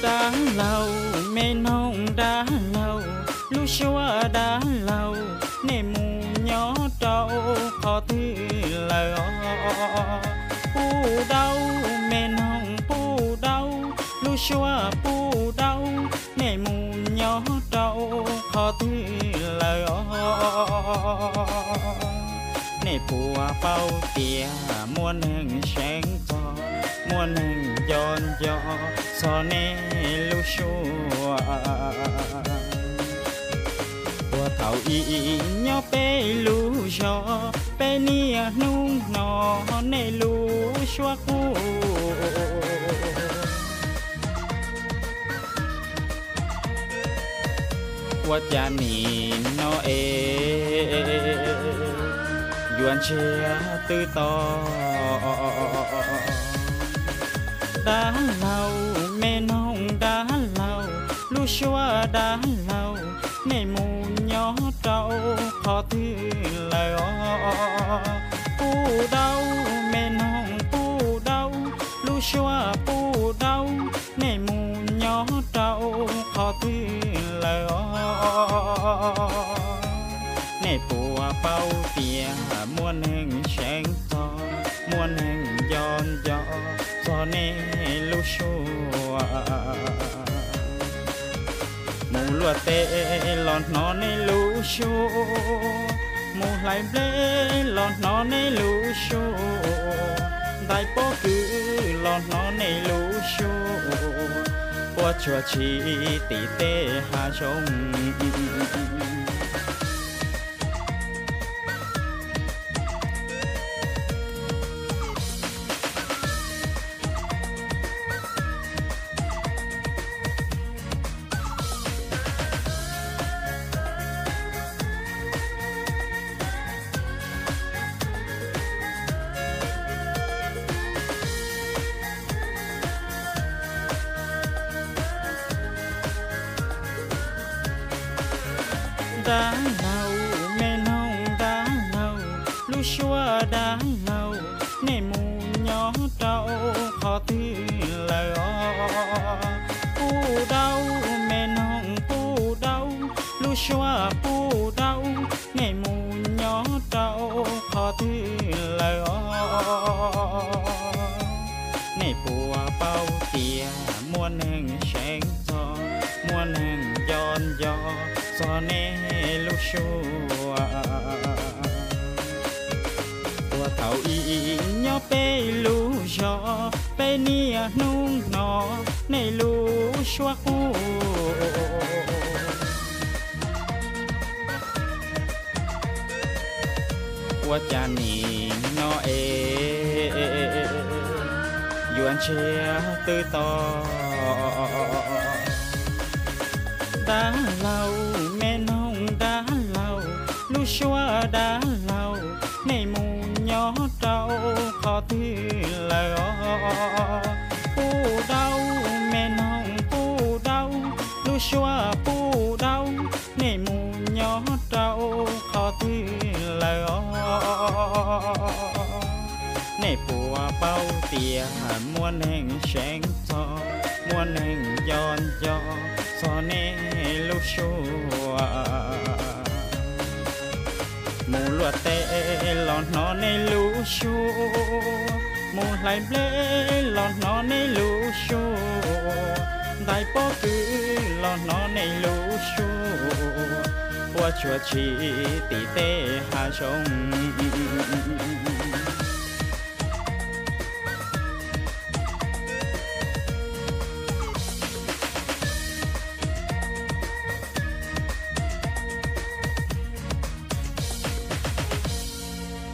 Dab laug, me noog dab laug, lub suab dab laug, nej mus nyob rau qhov twg lawm os? Puj Daub, me noog Puj Daub, lub suab Puj Daub, nej mus nyob rau qhov twg lawm os? Nej puas paub tias muaj neeg seev txog, muaj neeg nco nco txog nej lub suab? Puag thaum ub nyob peb lub zos, peb niaj hnub hnov nej lub suab quaj. Ua cas nim no es yuav ntsiag twb to? Dab laug, me noog dab laug, lub suab dab laug, nej mus nyob rau qhov twg lawm os? Puj Daub, me noog Puj Daub, lub suab Puj Daub, nej mus nyob rau qhov twg lawm os? Nej puas paub tias muaj neeg seev txog, muaj neeg nco nco txog nej lub suab? Mus luaj teb los hnov nej lub suab, mus hlais nplej los hnov nej lub suab, ntais pob kws los hnov nej lub suab, puas tsuaj tsis tim tej hav zoov? Dab laug, me noog dab laug, lub suab dab laug, nej mus nyob rau qhov twg lawm os? Puj Daub, me noog Puj Daub, lub suab Puj Daub, nej mus nyob rau qhov twg lawm os? Nej puas paub tias muaj neeg seev txog, muaj neeg nco nco txog nej lub suab? Puag thaum ub nyob peb lub zos, peb niaj hnub hnov nej lub suab quaj. Ua cas nim no es yuav ntsiag twb to? Dab laug, me noog dab laug, lub suab dab laug, nej mus nyob rau qhov twg lawm os? Puj Daub, me noog Puj Daub, lub suab Puj Daub, nej mus nyob rau qhov twg lawm os? Nej puas paub tias muaj neeg seev txog, muaj neeg nco nco txog nej lub suab? Mus luaj teb los hnov nej lub suab, mus hlais nplej los hnov nej lub suab, ntais pob kws los hnov nej lub suab, puas tsuaj tsis tim tej hav zoov?